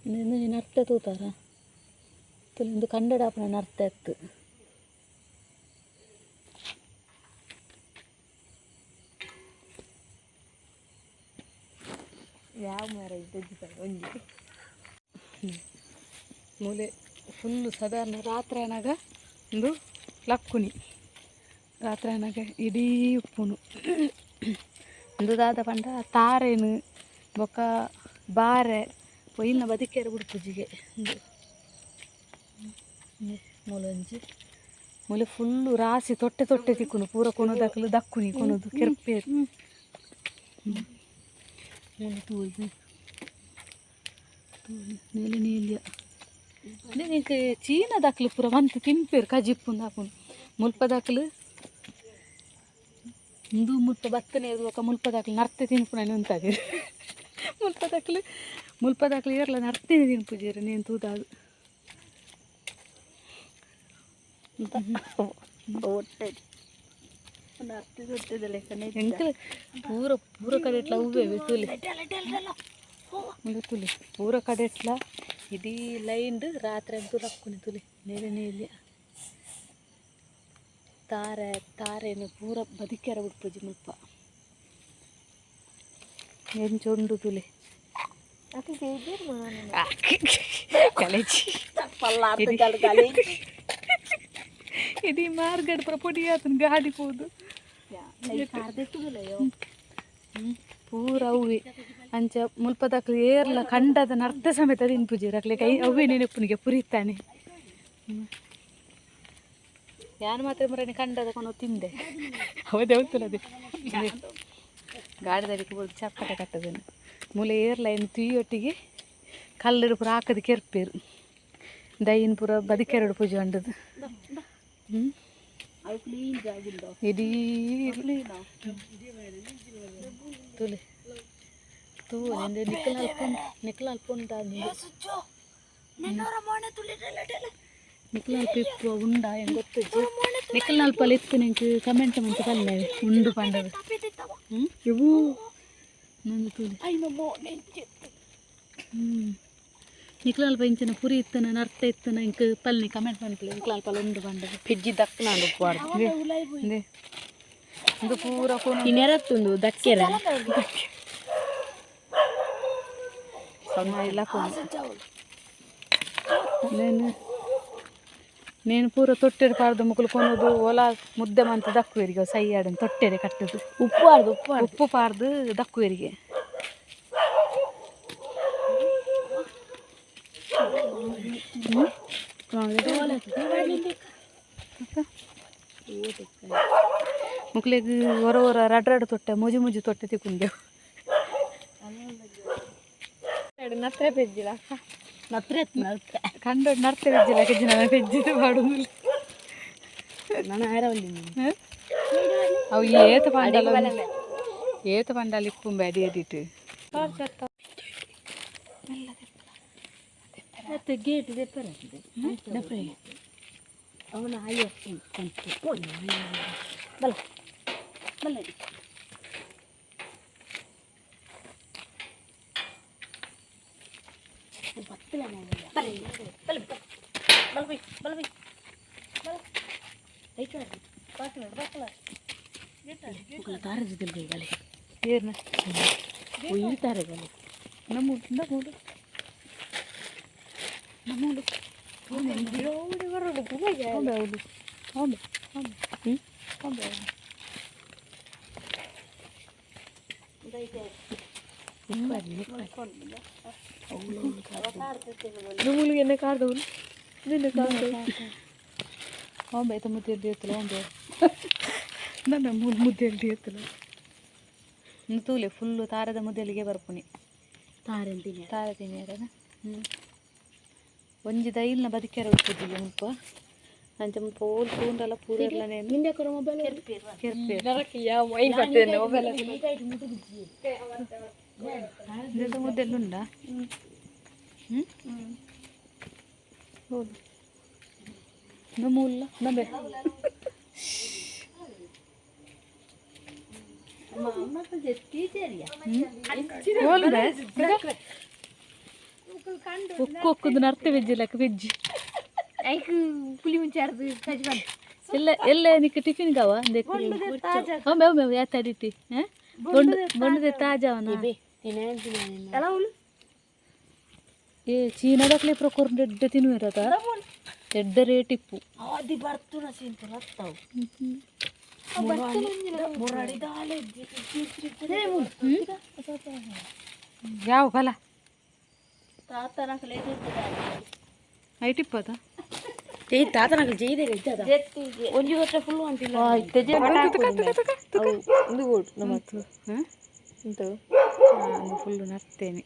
ಇಂದು ನರ್ತೆ ತೂತಾರ ಇಂದು ಕಂಡಡಾಪುನ ನರ್ತೆ ಎತ್ತು ಯಾವ ಮರ ಒಂಜಿ ಮೂಲೆ ಫುಲ್ಲು ಸಾಧಾರಣ ರಾತ್ರಿ ಆನಾಗ ಒಂದು ಲಕ್ಕುನಿ ರಾತ್ರಿ ಆನಾಗ ಇಡೀ ಉಪ್ಪುನು ಒಂದು ದಾದ ಪಂಡ ತಾರೇನು ಬೊಕ್ಕ ಬಾರೆ ಪೊಯ್ಯಿನ ಬದಿಕೇರು ಬುಡ್ಪುಜಿಗೆ ಉಂದು ಮೂಲೊಂಜಿ ಮೂಲೆ ಫುಲ್ಲು ರಾಸಿ ತೊಟ್ಟೆ ತೊಟ್ಟೆ ತಿಕ್ಕುನು ಪೂರ ಕೊನೊದಕ್ಲು ದಕ್ಕುನಿ ಕೊನೊದು ಕೆರ್ಪೇರು ಮೂಲೆ ತೂದು ನೀಲಿ ನೀಲಿಯ ನಿಂಗೆ ಚೀನಾ ದಾಖಲು ಪೂರ ಮಂತ್ ತಿನ್ಪೇರು ಕಜಿಪ್ಪುಂದು ಹಾಪುನು ಮುಲ್ಪ ದಾಖಲು ಇಂದು ಮುಲ್ಪ ಬತ್ತನೆ ఒక ಮುಲ್ಪ ದಾಖಲು ನರ್ತೆ ತಿನ್ಪುನని ಉಂತಾದೆ ಮುಲ್ಪ ದಾಖಲು ಮುಲ್ಪ ದಾಖಲು ಏರ್ಲ ನರ್ತಿನಿ ತಿನ್ಪುಜೇರು నేను ತೂದಾದು ಒಟ್ಟೆ ನರ್ತಿ ತೊಟ್ಟೆದ ಲೆಕ್ಕನೆ ಎಂಕಲ್ ಪೂರ ಪೂರ ಕಡೆಟ್ಲ ಹೂವೇ ತುಲಿ ತುಲಿ ಪೂರ ಕಡೆಟ್ಲ ಇಡೀ ಲೈನ್ ರಾತ್ರಿ ಅಂತೂ ಲಕ್ಕುನಿ ತುಲಿ ನೇಲೆ ನೇಲೆ ತಾರೆ ತಾರೇನು ಪೂರ ಬದಿಕ್ಯಾರ ಬಿಡ್ಪುಜಿ ಮುಲ್ಪ ಎಂಚ ಉಂಡು ತುಲಿ ಕಲೇಜಿ ಇಡೀ ಮಾರ್ಗಡ್ ಪೂರ ಪೊಡಿ ಆತನ ಗಾಡಿ ಪೋದು ಪೂರ ಅವ್ವೆ ಅಂಚ ಮುಲ್ಪದಕ್ಲು ಏರ್ಲ ಕಂಡದ ನರ್ತ ಸಮೇತ ತಿನ್ಪುಜಿ ಅಕ್ಲೆ ಕೈ ಅವ್ವೆ ನೆನಪುನಿಗೆ ಪುರಿತಾನೆ ಯಾನು ಮಾತ್ರ ಮರನೆ ಕಂಡದ ಕೊನೊ ತಿಂದೆ ಅವದೇ ಉತ್ತಲದೆ ಗಾಡಿದಡಿಗೆ ಬೋದು ಚಪ್ಪಟೆ ಕಟ್ಟದನ್ನು ಮೂಲೆ ಏರ್ಲ ಏನು ತುಯ್ಯೊಟ್ಟಿಗೆ ಕಲ್ಲಡು ಪೂರ ಹಾಕದು ಕೆರ್ಪೇರು ದೈನ್ ಪೂರ ಬದಿಕೆರಡು ಪೂಜೆ ಅಂಡದು. ಹ್ಞೂ ಇಡೀ ತುಲೆ ತೂ ನಿಕ್ಕಲ್ ಅಲ್ಪ ನಿಕ್ಕಲ್ ಅಲ್ಪ ಉಂಡ ನಿಕ್ಕಲ್ ಅಲ್ಪ ಇಪ್ಪು ಉಂಡ ಹೆಂಗೆ ಗೊತ್ತಿಜ್ಜಿ ನಿಕ್ಕಲ್ ಅಲ್ಪಲ್ಲಿ ಇತ್ತು ನಿಂಗೆ ಕಮೆಂಟ್ ಮಂತ ಪಲ್ಲೆ ಉಂಡು ಪಂಡದು. ಹ್ಞೂ ಇವು ನಂದು ತುಲೆ. ಹ್ಞೂ ನಿಕ್ಲ ಅಲ್ಪ ಇಂಚಿನ ಪುರಿ ಇತ್ತನ ನರ್ತ ಇತ್ತನ ಇಂಕ್ ಪಲ್ನಿ ಕಮೆಂಟ್ ಮನ್ಪುಲೆ ನಿಕ್ಲ ಅಲ್ಪ ಉಂಡು ಪಂಡದು. ಪಿಜ್ಜಿ ದಕ್ಕನ ಉಪ್ಪು. ಇಂದೆ ಇಂದು ಪೂರ ಕೊನು ನೆರತ್ತುಂದು ದಕ್ಕೆರ. ಇಲ್ಲ నేను నేను ಪೂರ ತೊಟ್ಟೆಡ್ ಪಾಡ್ದು ಮುಕುಲು ಕೊನೊದು ಓಲ ಮುದ್ದೆ ಮಂತ ದಕ್ಕುವೆರಿಗೆ ಸೈಯಾಡನ್ ತೊಟ್ಟೆರೆ ಕಟ್ಟದು. ಉಪ್ಪು ಆರ್ದು ಉಪ್ಪು ಆರ್ದು. ಉಪ್ಪು ಪಾಡ್ದು ದಕ್ಕುವೆರಿಗೆ. ಮುಕ್ಲೆಗ್ ಒರ ಒರ ರಡ್ ರಡ್ ತೊಟ್ಟೆ ಮುಜಿ ಮುಜಿ ತೊಟ್ಟೆ ತಿಕ್ಕೊಂಡೆವು. ನತ್ರೆ ಪೆಜ್ಜಿಲ ನತ್ರೆ ನತ್ರೆ. ಕಂಡ ನರ್ತೆ ಪೆಜ್ಜಿಲ ಕೆಜ್ಜಿನ ಪೆಜ್ಜಿದ ಪಾಡುದಿಲ್ಲ. ನಾನು ಆರವಲ್ಲಿ. ಅವು ಏತ ಪಂಡಲ ಏತ ಪಂಡಲ ಇಪ್ಪುಂಬೆ ಅಡಿ ಅಡಿಟ್. ಮತ್ತೆ ಗೇಟ್ ದೆಪ್ಪರ ದೆಪ್ಪರೆ ಅವನ ಆಯೋ ಬಲ ಬಲ. ಬಲ ಬಲ ಬಲ ಬಲ ಬಲ ಬಲ ಏರ್ನ ಒಯ್ತಾರೆ ಬಲೆ. ನಮ್ಮೂರು ನಮ್ಮೂರು ನಮ್ಮೂರು ಹೌದು ಹೌದು ಹೌದು ಹ್ಞೂ ಹೌದು. ನಮ್ಮೂಲಿಗೆ ಎಣ್ಣೆ ಕಾರ್ದವ್ರು ನಿನ್ನೆ ಕಾರ್ದವ್ರು. ಹೌದು ಮುದ್ದೆ ಎತ್ತಲ ಒಂದು ನನ್ನ ಮೂರು ಮುದ್ದೆ ಎತ್ತಲ ತೂಲೆ ಫುಲ್ಲು ತಾರದ ಮುದ್ದೆಲಿಗೆ ಬರ್ಪುನಿ. ತಾರೆ ಅಂತೀನಿ. ತಾರೆ ತಿನ್ನಿಯರನ. ಹ್ಞೂ ಒಂಜಿ ದೈಲ್ನ ಬದಿಕೆರ ಉಪ್ಪುಜಿಗೆ ಮುಲ್ಪ ಅಂಚ ಮುಲ್ಪ ಓಲ್ ತೂಂಡಲ ಪೂರ ಎಲ್ಲ ನೇನು ನಿಂದೆ ಕೊರ ಮೊಬೈಲ್. ಕೆರ್ಪೇರು. ಮೊಬೈಲ್. ಮುದ್ದೆಲ್ಲ ಉಂಡಾ? ಹ್ಞೂ ಹೌದು ನಮ್ಮೂಲ್ಲ ನಂಬೆ. ಓಲ್ ಬೇ. ಒಕ್ಕು ಒಕ್ಕುದು ನರ್ತೆ ವೆಜ್ ಲೆಕ್ಕ ವೆಜ್. ಐಕ್ ಪುಲಿ ಮುಂಚಾರ್ದು ಕಜ್ಬನ್. ಎಲ್ಲ ಎಲ್ಲ ನಿಕ್ಕ ಟಿಫಿನ್ ಗಾವ ಒಮ್ಮೆ ಒಮ್ಮೆ ಯಾತ ಅಡಿಟಿ ಬೊಂಡು ಬೊಂಡದೆ ತಾಜಾವನ. ఎలా ಉಳು. ಏ ಚೀನಾದಕ್ಲೆ ಪ್ರಕೊರ್ಂಡ ಎಡ್ಡೆ ತಿನ್ನುವಿರತ, ಎಡ್ಡೆ ರೇಟ್ ಇಪ್ಪು. ಅದು ಬರ್ತುನ ಸಿಂಪಲ್ ಅತ್ತಾವು. ಯಾವ ಫಲ? ತಾತನ. ಐಟ್ ಇಪ್ಪದ. ತಾತನ ಜೈದೆ ಒಂಜಿ ವರ್ಷ ಫುಲ್ ಅಂತಿಲ್ಲ. ಫುಲ್ ನರ್ತೇನೆ.